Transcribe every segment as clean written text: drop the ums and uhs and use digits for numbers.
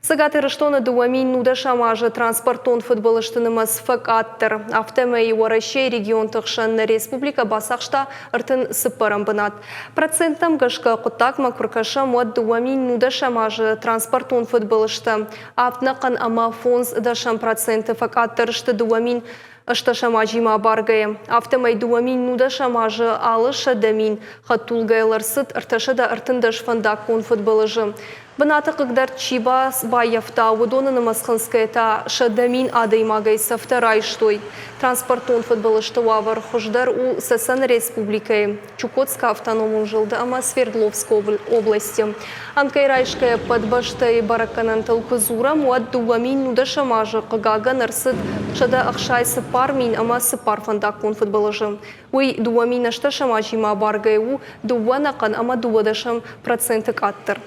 Цӕгат Ирыстоны 2010 азы транспортон фыдбылызты нымӕц фӕкъаддӕр. Афтӕмӕй Уӕрӕсейы регионты хсӕн нӕ республикӕ бацахста 34-ӕм бынат. Проценттӕм гӕсгӕ хъуыддагмӕ куы ркӕсӕм, уӕд 2010 азы транспортон фыдбылызтӕ авд ӕнӕхъӕн ӕмӕ фондз дӕсӕм проценты фӕкъаддӕр сты 2008 азимӕ абаргӕйӕ. Афтӕмӕй 2010 азы алы 100 000 хӕдтулгӕйыл ӕрцыд 313 фӕндаггон фыдбылызы. Бынаты хъыгдард чи баййӕфта, уыдоны нымӕц хынцгӕйӕ та 100 000 адӕймагӕй цӕфтӕ райстой. Транспортон фыдбылызты уавӕр хуыздӕр у Цӕцӕны республикӕйы, Чукотскы автономон зылды ӕмӕ Свердловскы областы. Ӕмткӕй райсгӕйӕ ӕппӕт бӕстӕйы бӕрӕггӕнӕнтыл куы дзурӕм, уӕд 2010 азы, хъыгагӕн, ӕрцыд 164 004 фӕндаггон фыдбылызы. Уый 2008 азимӕ абаргӕйӕ у 2,2% къаддӕр.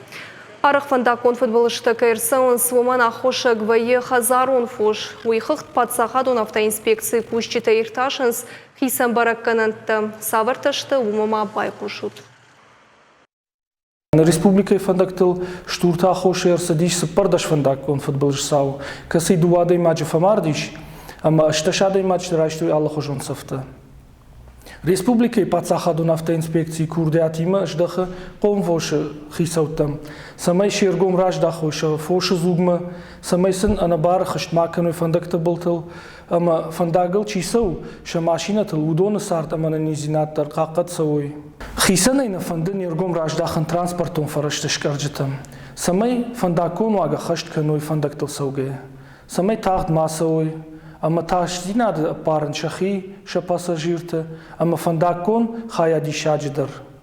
Арӕх фӕндаггон фыдбылызтӕ кӕй ӕрцӕуынц, уымӕн аххосаг вӕййы хӕдзарон фос. Уый хыгъд паддзахадон автоинспекцийы кусджытӕ иртасынц хицӕн бӕрӕггӕнӕнтӕ. Цавӕртӕ сты, уымӕ ма байхъусут. Нӕ республикӕйы фӕндӕгтыл стурты аххосӕй ӕрцыдис 14 фӕндаггон фыдбылыз цау, кӕцыйы дыууӕ адӕймаджы фӕмард ис ӕмӕ 18 адӕймаджы райстой алыхуызон цӕфтӕ. Республикӕйы паддзахадон автоинспекцийы курдиатимӕ здӕхы хъомвосы хицӕуттӕм, цӕмӕй се ргом раздахой сӕ фосы дзугмӕ, цӕмӕй сын ӕнӕбары хызт ма кӕной фӕндӕгты былтыл ӕмӕ фӕндагыл чи цӕуы, сӕ машинӕтыл уыдоны цард ӕмӕ ӕнӕниздзинад дӕр хъахъхъӕд цӕуой. Хицӕнӕй нӕ фӕнды не ргом раздахын транспортон фӕрӕзты скъӕрджытӕм, цӕмӕй фӕндаггон уаг ӕххӕст кӕной фӕндӕгтыл цӕугӕйӕ, цӕмӕй тагъд ма цӕуой ӕмӕ тасдзинады ӕппарын сӕхи, сӕ пассажирты ӕмӕ фӕндаггон хайадисӕджы дӕр.